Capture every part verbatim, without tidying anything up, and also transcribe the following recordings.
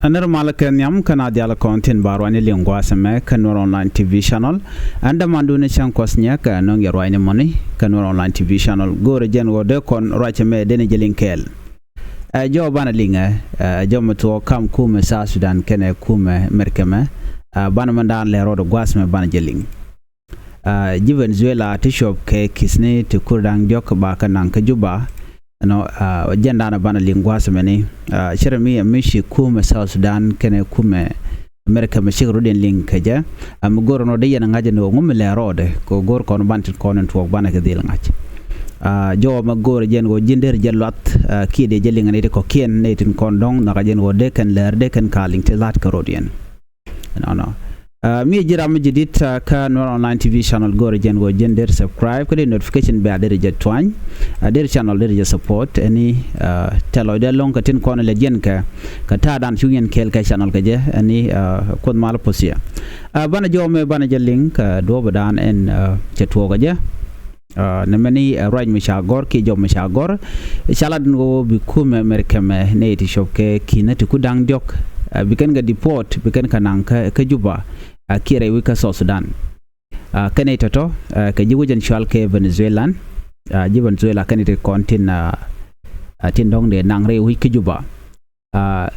Ɛ nɛr malä kɛ nhiam kä na dial kɔn tin ba ruacni liŋ gua̱a̱th ɛmɛ kä Nuɛr Online T V channel. Ɛn dämandun ni cäŋ kuɔth nyɛ kɛ nöŋ yɛ ruacni mɔni kä Nuɛr Online T V channel. Go̱o̱rɛ jɛn ɣöö dee kɔn ruac ɛmɛ dee ni jɛ liŋ kɛɛl. Ɛ jɔw banɛ liŋɛ, ɛ jɔw mi thuɔɔk kam kumɛ South Sudan kɛnɛ kumɛ Mɛrkɛ mɛ. Ɛ banɛ mɛn daan lɛ rɔɔdɛ gua̱a̱th ɛmɛ banɛ jɛ liŋ. Ɛ ji̱ Venezuela ti cuɔp kɛ ki̱thni ti kur da̱ŋ diɔ̱k ba kɛ naŋ kä Juba. Ɛnɔ, ɛ jɛn da̱a̱n ɛ banɛ liŋ gua̱a̱th ɛmɛni. Ɛ cɛ rɛ mi ɛ mi ci kumɛ South Sudan kɛnɛ kumɛ Mɛrkɛ mɛ cikɛ rɔ̱diɛn liŋ kɛ jɛ. Ɛ mi go̱o̱r ɛnɔ dee yɛn ɛ ŋa̱c ɛn ɣöö ŋu mi lɛ rɔɔdɛ kɛ ɣöö go̱o̱r kɔn ban tin kɔn in tuɔɔk banɛ kɛ dhil ŋa̱c. Ɛ jɔw mɛ go̱o̱r jɛn ɣöö ji̱n der jɛ luath, ɛ kiɛ dee jɛ liŋ ɛn iti kɔ̱kiɛn nɛ itin kɔn dɔ̱ŋ nhɔakä jɛn ɣöö dee kɛn lɛr dee kɛn ka̱a̱l liŋ ti la̱t kɛ rɔ̱diɛn. Nɔnɔ. Ɛ mi ji̱ ram mi ji̱ di̱t, ɛ kä Nuɛr Online T V channel go̱o̱rɛ jɛn ɣöö ji̱n der subscribe kä dee notification bell der jɛ tuany. Ɛ der channel der jɛ support ɛni, ɛ tɛl lɔcdɛ lo̱ŋ kɛ tin kɔn lɛ jiɛn kɛ kɛ ta̱a̱dan cu yɛn kɛɛl kɛ channel kɛ jɛ ɛni, ɛ kuoth mal puɔ̱thiɛ. Ɛ banɛ jɔw mɛ banɛ jɛ liŋ kɛ duɔ̱ɔ̱p dan ɛn, ɛ cɛ tuɔɔk kɛ jɛ. Ɛ nɛ mɛni, ɛ ruac mi ca gɔ̱r kiɛ jɔw mi ca gɔ̱r. Ca lat ni ɣöö bi kumɛ Mɛrkɛ mɛ nɛ ti cuɔp kɛ ki̱n ti ku da̱ŋ diɔ̱k. Ɛ bi kɛn kɛ deport, bi kɛn kɛ naŋ kä, kä Juba. Ɛ kiɛ rɛy wec kä South Sudan. Ɛ kɛn nɛ tɔ̱tɔ̱, ɛ kɛ ji̱ wec ɛn cual kɛ Venezuelan. Ɛ ji̱ Venezuela kɛn nɛ ti kɔn tin, ɛ tin dɔ̱ŋ dee naŋ rɛy wec kä Juba. Ɛ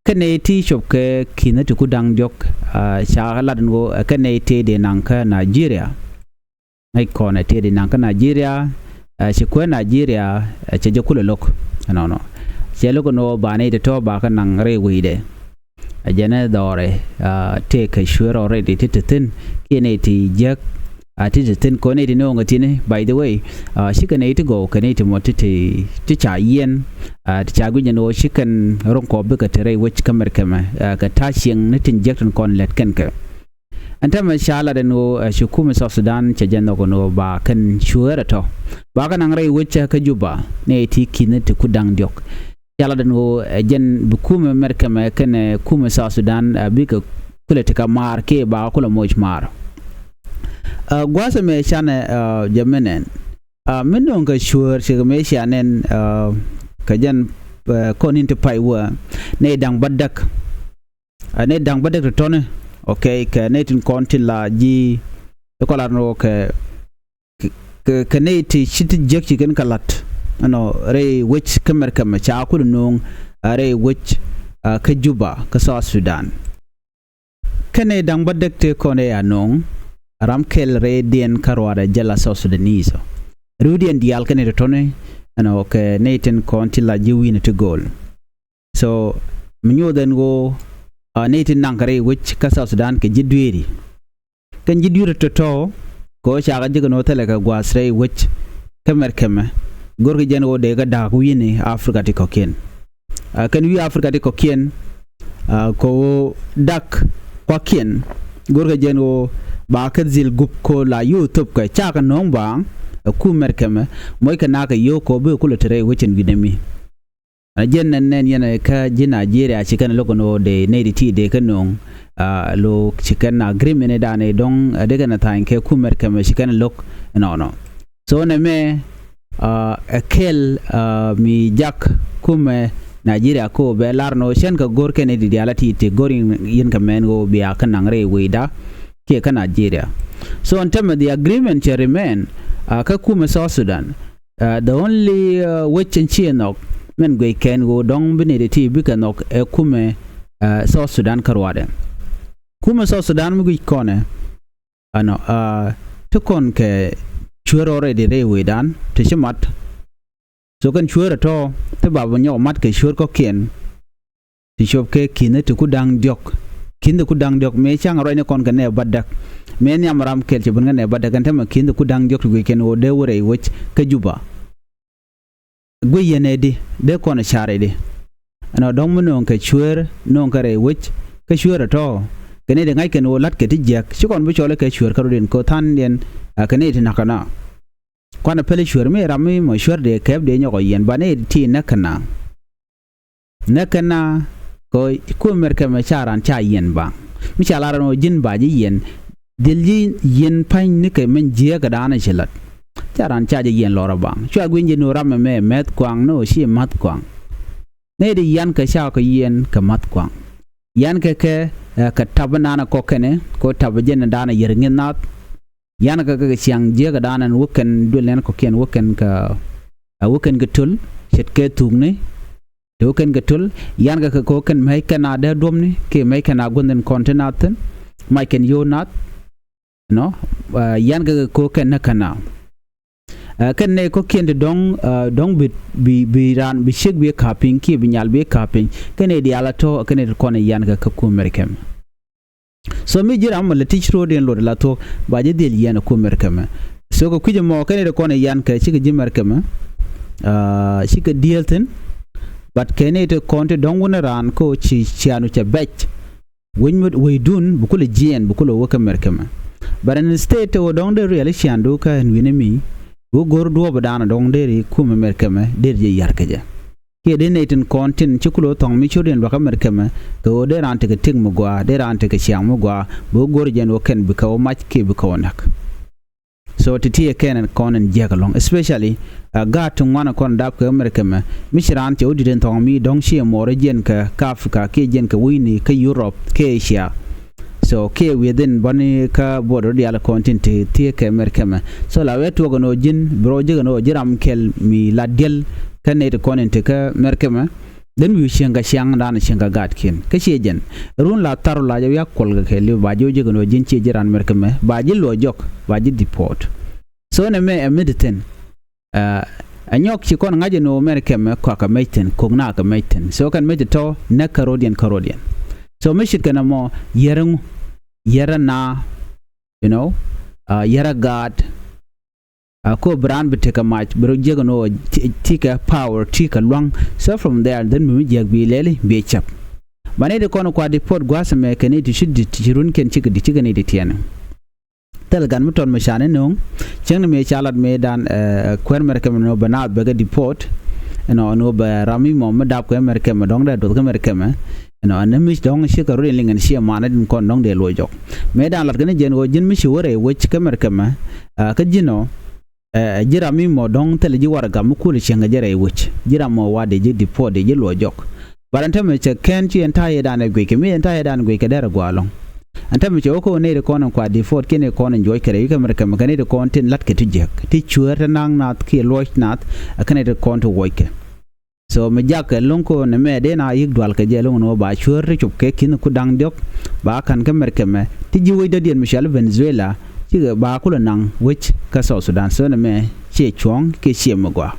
kɛn nɛ ti cuɔp kɛ ki̱n ti ku da̱ŋ diɔ̱k. Ɛ ca lat ni ɣöö, ɛ kɛn nɛ ti dee naŋ kä Nigeria. Ŋäc kɔn ɛ tëëdi naŋ kä Nigeria, ɛ ci kuäär Nigeria, ɛ cɛ jɛ kulɛ lo̱k. Ɛnɔnɔ. Cɛ lo̱k ɛn ɣöö ba nɛy ti tɔ̱ ba kä naŋ rɛy wecdɛ. Ɛ jɛn ɛ dhɔrɛ, ɛ tëëkɛ cuëër already ti te thi̱n. Kiɛ nɛy ti jiäk, ɛ ti te thi̱n kɔn nɛy ti no̱o̱ŋ ɛ thi̱n, by the way, ɛ cikɛ nɛy ti gɔw kɛ nɛy ti mɔ ti, ti, ti ca yiɛn, ɛ ti ca guic ɛn ɣöö ci kɛn ro̱ŋ kɔ bikɛ te rɛy wec kä Mɛrkɛ mɛ, ɛ kɛ ta̱a̱ cieŋ ni tin jiäk tin kɔn lät kɛn kɛ. Ɛn täämɛ ca lat ɛn ɣöö, ɛ ci kumɛ South Sudan cɛ jɛ nhɔk ɛn ɣöö ba kɛn cuëër ɛ tɔ̱. Ba kɛ naŋ rɛy wec kä Juba, nɛy ti ki̱n ti ku da̱ŋ diɔ̱k. Ca lat ɛn ɣöö, ɛ jɛn bi kumɛ Mɛrkɛ mɛ kɛnɛ kumɛ South Sudan, ɛ bikɛ kulɛ ti kɛ maar kiɛ ba kulɛ moc maar. Ɛ gua̱a̱th ɛmɛ canɛ, ɛ jɛ mi nɛn. Ɛ mi nööŋ kɛ cuëër cikɛ mëë cia nɛn, ɛ kɛ jɛn, ɛ kɔn in ti pay wä, nɛy da̱ŋ bä däk. Ɛ nɛy da̱ŋ bä däk tɔ̱tɔ̱ni, okay, kɛ nɛy tin kɔn tin la ji̱, i̱ kɔn lat ni ɣöö kɛ, kɛ, kɛ nɛy ti ci ti jiäk ci kɛn kɛ la̱t. Ɛnɔ rɛy wec kä Mɛrkɛ mɛ ca kulɛ no̱o̱ŋ, ɛ rɛy wec, ɛ kä Juba kä South Sudan. Kɛ nɛy da̱ŋ bä däk tëë kɔn ɛ a no̱o̱ŋ, ram kɛl rɛydiɛn kä ruaadɛ jɛ la South Sudanese. Ri̱wdiɛn diaal kɛ nɛy tɔ̱tɔ̱ni, ɛnɔ kɛ nɛy tin kɔn tin la ji̱ wi̱i̱ni ti go̱o̱l. So mi nyoth ɛn ɣöö, ɛ nɛy ti naŋ kɛ rɛy wec kä South Sudan kɛ ji̱ dueeri. Kɛn ji̱ dueeri tɔ̱tɔ̱ kɛ ɣöö cakɛ jek ɛn ɣöö thilɛ kɛ gua̱a̱th rɛy wec kä Mɛrkɛ mɛ. Go̱rkɛ jɛn ɣöö dee kɛ da̱a̱k wi̱i̱ni Africa ti kɔ̱kiɛn. Ɛ kɛn wi̱i̱ Africa ti kɔ̱kiɛn, ɛ kɛ ɣöö da̱k kuakiɛn. Go̱rkɛ jɛn ɣöö ba kɛ dhil gup kɛ ɣöö la yio̱w thöpkɛ cakɛ no̱o̱ŋ baaŋ, ɛ kum Mɛrkɛ mɛ. Moc kɛ na̱a̱k kɛ yio̱w kɛ ɣöö bikɛ kulɛ te rɛy wec ɛn wi̱nɛ mi. Ɛ jɛn nɛn nɛn yɛn ɛ kä ji̱ Nigeria ci kɛn lo̱k ɛn ɣöö dee nɛy ti ti dee kɛ no̱o̱ŋ, ɛ lo̱k ci kɛn agreement ɛ da̱a̱n ɛ dɔ̱ŋ, ɛ dee kɛn ɛ tha̱a̱ny kɛ kum Mɛrkɛ mɛ ci kɛn lo̱k ɛnɔnɔ. So nɛmɛ, ɛ kɛl, ɛ mi jak kumɛ Nigeria ko bɛ lar nɔ cɛn kɛ go̱r kɛn ɛ di diaal a ti ti go̱r yɛn kɛ mɛn ɣöö bia kɛ naŋ rɛy wecda kiɛ kä Nigeria. So ɛn tämɛ the agreement cɛ remain, ɛ kä kumɛ South Sudan. Ɛ the only, ɛ wec in ciɛ nhɔk min guic kɛn ɣöö dɔ̱ŋ bi nɛy ti ti bikɛ nhɔk ɛ kumɛ, ɛ South Sudan kä ruaadɛ. Kumɛ South Sudan mi guic kɔnɛ, ɛnɔ, ɛ ti kɔn kɛ cuëër already rɛy wecdan ti ci mat. So kɛn cuëër ɛ tɔ̱ ti ba bi nyɔk mat kɛ cuëër kɔ̱kiɛn. Ti cuɔp kɛ ki̱n ti ku da̱ŋ diɔ̱k. Ki̱n ti ku da̱ŋ diɔ̱k mëë ca̱ŋ ruacni kɔn kɛ nɛ bädäk. Mëë nhiam ram kɛl ci ben kɛ nɛ bädäk ɛn tämɛ ki̱n ti ku da̱ŋ diɔ̱k ti guic kɛn ɣöö dee wä rɛy wec kä Juba. Guic yɛn ɛ di dee kɔn ɛ car ɛ di. Ɛnɔ dɔ̱ŋ mi nööŋ kɛ cuëër nööŋ kɛ rɛy wec kä cuëër ɛ tɔ̱. Kɛ ni di ŋa̱c kɛn ɣöö la̱t kɛ ti jiäk ci kɔn bi cɔl ɛ kɛ cuëër kä rɔ̱diɛn kɛ tha̱a̱ŋdiɛn, ɛ kɛ ni ti na̱k kɛ na. Kuanɛ pɛl cuëër mi ram mi mɔ cuëër dee kɛɛp dee nyɔk ɔ yɛn ba ni ti näk kɛ na. Näk kɛ na kɛ kum Mɛrkɛ mɛ ca ran ca yɛn baŋ. Mi ca lar ɛn ɣöö ji̱n ba ji̱ yɛn. Dhil ji̱ yɛn pa̱ny ni kɛ mɛn jiääk kɛ da̱a̱n ci la̱t. Ca ran ca ji̱ yɛn lɔr ɛ baŋ. Cua gui̱ny ji̱ ni ɣöö ram ɛmɛ mɛth kuaŋ ni ɣöö ci ma̱th kuaŋ. Nɛy di yan kɛ ca kɛ yɛn kɛ ma̱th kuaŋ. Yan kɛ kɛ, ɛ, kɛ tap in da̱a̱n kɔk kɛnɛ, kɛ tap jɛn in da̱a̱n yɛr ŋi̱th naath. Yan kɛ kɛ ciaŋ jiäk in da̱a̱n wä kɛn duël nɛn kɔkiɛn wä kɛn kɛ, ɛ, wä kɛn kɛ töl, ce̱tkɛ thukni. Te wä kɛn kɛ töl, yan kɛ kɛ kɛ wä kɛn mɛc kɛn a dee duɔ̱pni, kiɛ mɛc kɛn a gua̱n in kɔn ti naath thi̱n, mac kɛn yio̱w naath. Nɔ, ɛ, yan kɛ kɛ kɛ wä kɛn nä kɛn a. Ɛ, kɛn nɛy kɔkiɛn ti dɔ̱ŋ, ɛ, dɔ̱ŋ bi, bi, bi raan, bi ciek bi ka̱p piny, kiɛ bi nyal bi ka̱p piny. Kɛn nɛy diaal a tɔ̱, kɛn nɛy ti kɔn ɛ yan kɛ kä kum Mɛrkɛ mɛ. So mi ji̱ ram mɔ lɛ ti ci ro̱o̱diɛn lot la thuɔ̱k, ba ji̱ dhil yiɛn ɛ kum Mɛrkɛ mɛ. So kɛ kui̱c ɛmɔ, kɛn nɛy ti kɔn ɛ yan kɛ cikɛ ji̱ Mɛrkɛ mɛ. Ɛ, cikɛ dieel thi̱n. But kɛn nɛy ti kɔn ti dɔ̱ŋ wun raan kä ci ciaanu cɛ bɛc. Wec mi, wecdun bi kulɛ jiɛɛn, bi kulɛ wä kä Mɛrkɛ mɛ. But instead te wä dɔ̱ŋ dee riɛl i̱ ciaŋdu kä ɛn wi̱ni mi, bi go̱r duɔ̱ɔ̱p dan dɔ̱ŋ dee ri kumɛ Mɛrkɛ mɛ, dee ri jɛ yar kɛ jɛ. Kiɛ dee nɛy tin kɔn tin ci kulɛ wä thɔŋ mi ciötdiɛn luakä Mɛrkɛ mɛ, kɛ ɣöö dee raan tekɛ tëk mi gɔaa, dee raan tekɛ ciaŋ mi gɔaa, bi go̱r jɛn wä kɛn bi kɛ wä mac kiɛ bi kɛ wä näk. So ti ti ɛ kɛn ɛn kɔn ɛn jiäk ɛlɔ̱ŋ, especially, ɛ, gaat ti ŋuan ɛ kɔn dap kɛ Mɛrkɛ mɛ, mi ci raan cɛ wä di̱t ɛn thɔŋ mi dɔ̱ŋ ci ɛ mɔɔr ɛ jiɛn kɛ, kä Africa kiɛ jiɛn kɛ wi̱i̱ni kä Europe kiɛ Asia. So kiɛ within bäni kä border diaal kɔn tin ti ti ɛ kɛ Mɛrkɛ mɛ. So la wee tuɔk ɛn ɣöö ji̱n bi rɔ jiäk ɛn ɣöö ji̱ ram kɛl mi la diɛl kä nɛy ti kɔn in ti kä Mɛrkɛ mɛ. Then wi̱i̱ cieŋ kɛ ciaŋ dan cieŋ kɛ gaatkiɛn. Kä ciɛ jɛn. Run la thar la jɛ wiak kuɔl kɛ kɛ li̱w ba ji̱ wä ji̱ kɛ nɔ ji̱n ciɛ ji̱ ran Mɛrkɛ mɛ. Ba ji̱ luɔ jɔk, ba ji̱ deport. So nɛ mɛ ɛ mi ti thin. Ɛ, ɛ nyɔk ci kɔn ŋa̱c ɛn ɣöö Mɛrkɛ mɛ kɔakɛ mɛc thin, ko̱k na kɛ mɛc thin. So kɛn mɛc ti tɔ̱, nɛ kä rɔ̱diɛn, kä rɔ̱diɛn. So mi cit kɛn ɛmɔ, yɛr ɛŋu, yɛr ɛna, you know, ɛ, yɛr ɛ gaat, ɛ, ko bi raan bi tekɛ mac, bi rɔ jiäk ɛn ɣöö ti, ti kɛ power, ti kɛ lua̱ŋ. So from there, then mi mi jiäk bi lɛli, bi cäp. Ba nɛy ti kɔn kua deport gua̱a̱th ɛmɛ kɛ nɛy ti ci di̱t, ci runkiɛn cikɛ di̱t, cikɛ nɛy ti tiɛɛni. Thil gan mi tɔt mi ca ni nööŋ, cieŋni mi ca lat mëëdan, ɛ, kuäär Mɛrkɛ mɛ nɔ bɛ naath bɛ kɛ deport. Ɛnɔ, ɛnɔ bɛ ram mi mɔ mi dap kɛ Mɛrkɛ mɛ, dɔ̱ŋ dee duɔth kɛ Mɛrkɛ mɛ. Ɛnɔ, ɛn mi dɔ̱ŋ ci kɛ rɔ̱diɛn liŋ ɛn ciɛ manɛ din kɔn dɔ̱ŋ dee luɔc jɔk. Mëëdan lat kɛn jɛn ɣöö ji̱n mi ci wä rɛy wec kä Mɛrkɛ mɛ, ɛ, kä ji̱n ɔ, ɛ, ji̱ ram mi mɔ dɔ̱ŋ thilɛ ji̱ warɛgak mi kulɛ cieŋ kɛ jɛ rɛy wec. Ji̱ ram mɔ wa dee ji̱ deport, dee ji̱ luɔc jɔk. But ɛn täämɛ cɛ kɛn ci ɛn ta̱a̱ yɛ dan ɛ guic kɛ, mi ɛn ta̱a̱ yɛ dan guic kɛ derɛ gua̱a̱ ɛlɔ̱ŋ. Ɛn täämɛ cɛ wä kä nɛy ti kɔn ɛn kua deport kiɛ nɛy kɔn ɛn juɔc kɛ rɛy wi̱i̱ kä Mɛrkɛ mɛ, kɛ nɛy ti kɔn tin la̱t kɛ ti jiäk, ti cuäär, ti na̱a̱ŋ nath kiɛ luɔc nath, ɛ kɛ nɛy ti kɔn ti wuɔckɛ. So mi jak ɛlɔ̱ŋ kɔn ɛmɛ dee na yi̱k dual kɛ jɛ ɛlɔ̱ŋ ɛn ɣöö ba cuäär ti cop kɛ ki̱n ku da̱ŋ diɔ̱k, ba ka̱n kä Mɛrkɛ mɛ, ti ji̱ wec dɔ̱diɛn mi cɔal i̱ Venezuela, cikɛ ba kulɛ naŋ wec kä South Sudan. So nɛmɛ ciɛ cuɔ̱ɔ̱ŋ kiɛ ciɛ mi gɔaa.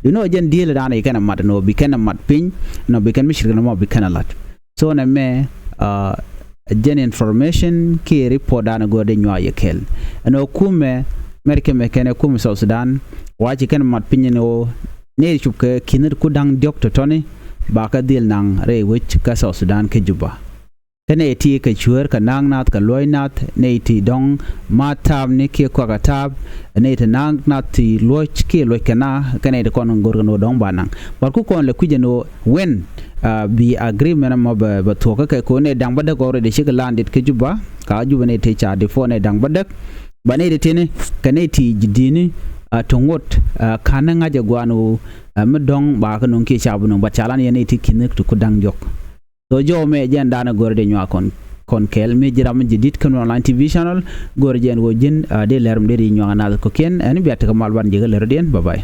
Duŋni ɣöö jɛn diëël dan i̱ kɛn ɛ mat ɛn ɣöö bi kɛn ɛ mat piny, ɛn ɣöö bi kɛn mi ce̱tkɛ nɔmɔ bi kɛn ɛ la̱t. So nɛmɛ, ɛ, jɛn information kiɛ report dan ɛ go̱o̱r dee nyuak yɛ kɛl. Ɛn ɣöö kumɛ Mɛrkɛ mɛ kɛnɛ kumɛ South Sudan, wa ci kɛn ɛ mat piny ɛn ɣöö nɛy ti cop kɛ ki̱n ku da̱ŋ diɔ̱k tɔ̱tɔ̱ni, ba kɛ dhil naŋ rɛy wec kä South Sudan kä Juba. Kä nɛy ti kɛ cuäär kɛ na̱a̱ŋ nath kɛ luɔ̱c nath, nɛy ti dɔ̱ŋ ma thaapni kiɛ kuakä taap, nɛy ti na̱a̱ŋ nath ti luɔ̱c kiɛ luɔ̱c kɛ na, kä nɛy ti kɔn go̱r kɛ ni ɣöö dɔ̱ŋ ba naŋ. But ku kɔn lɛ kui̱c ɛn ɣöö when, ɛ, bi agreement ɛmɔ bɛ, bɛ thuɔ̱k kä kɛ kɛ ɣöö nɛy da̱ŋ bädäk already cikɛ landed kä Juba, ka Juba nɛy ti ca deport nɛy da̱ŋ bädäk. Ba nɛy ti tini kɛ nɛy ti ji̱ di̱i̱ni, ɛ, ti ŋot, ɛ, ka̱n ni ŋa̱c ɛ gua̱a̱n ɣöö, ɛ, mi dɔ̱ŋ ba kɛ nöŋ kiɛ ca bi nöŋ, but ca lan yɛn nɛy ti ki̱n ti ku da̱ŋ diɔ̱k. So jɔw mɛ jɛn danɛ go̱rɛ dee nyuak kɔn, kɔn kɛɛl mi ji̱ ram mi ji̱ di̱t kä Nuer Online T V channel. Go̱rɛ jɛn ɣöö ji̱n, ɛ, dee lɛr mi dee ri nyuak anath kɔ̱kiɛn, ɛn bia tekɛ mal ban jɛ kä lɛr rɔ̱diɛn. Bye bye.